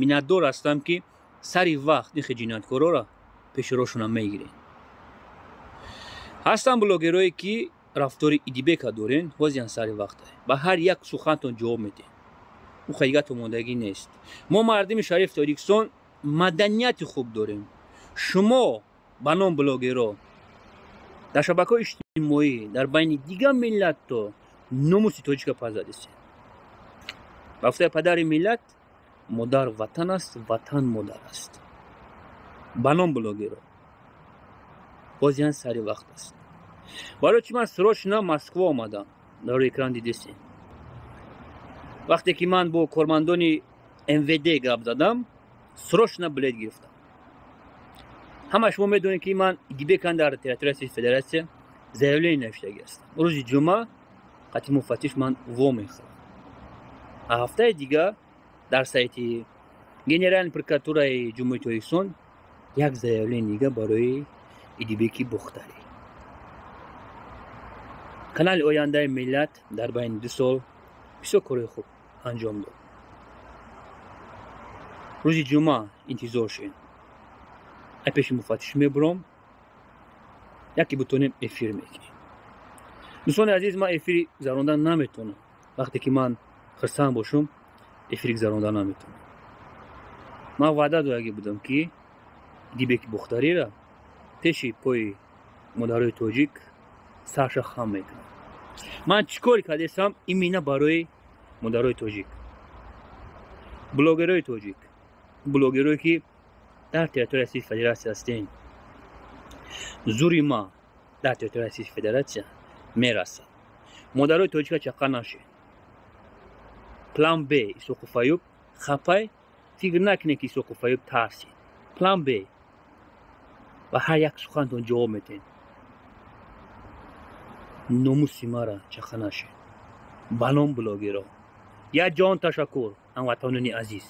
Миннатдор ҳастам, ки сари вақт ихи ҷинояткорора пеши роҳшона мегирем. Ҳастан блогерое, ки рафтори Идибека дорен, ҳозиан сари вақта ба ҳар як сухантон ҷавоб медиҳем. Ӯ ҳақиқат омодагӣ нест. Мо, мардими шарифи Тоҷикистон, маданияти хуб дорем. Шумо ба ном блогеро дар шабакаҳои иҷтимоӣ дар байни дигар миллатто номуси тоҷика пас задистед. Ба гуфтаи падари миллат, модар ватан аст, ватан модар аст. Ба ном блогеро, бозиан сари вақт аст. Барои чи ман срочно Москва омадам? Дар рӯи экран дидистем. Вақте ки ман бо кормандони МВД гап задам, срочно билет гирифтам. Ҳама шумо медонед, ки ман Идибекан дар территорияи Российской Федерация заявление навиштагӣ ҳастам. Рӯзи ҷумъа қати муфаттиш ман во мехӯрам. Ҳафтаи дигар дар сайти Генеральной прокуратураи Ҷумҳурии Тоҷикистон як заявление дига барои Идибеки Бохтарӣ. Канали «Ояндаи миллат» дар байни 2 сол бисёр кори хуб анҷом дод. Рӯзи ҷумъа интизор шед, ай пеши муфаттиш мебуром, яке бутонем, эфир мекунем. Дӯстони азиз, ман эфири гузарондан наметавонам. Вақте ки ман хирсанд бошум, эфири гузарондан наметавонам. Ман ваъда додагӣ будам, ки Идибеки Бохтарира пеши пои модарои тоҷик сарша хам мекунам. Ман чӣ коре кардесам именно барои модарои тоҷик, блогерои тоҷик, блогерое, ки дар территорияи Российской Федерация ҳастем? Зури ма дар территорияи Российской Федерация мерасад. Модарои тоҷика чақа нашед. План Б Исоқу Фаюб хапай, фикр накунед, ки Исоқу Фаюб тарсид. План Б ва ҳар як сухантон ҷавоб метиҳед. Номуси мара чақа нашед. Ба ном блогеро, як ҷон ташаккур, ҳамватанони азиз.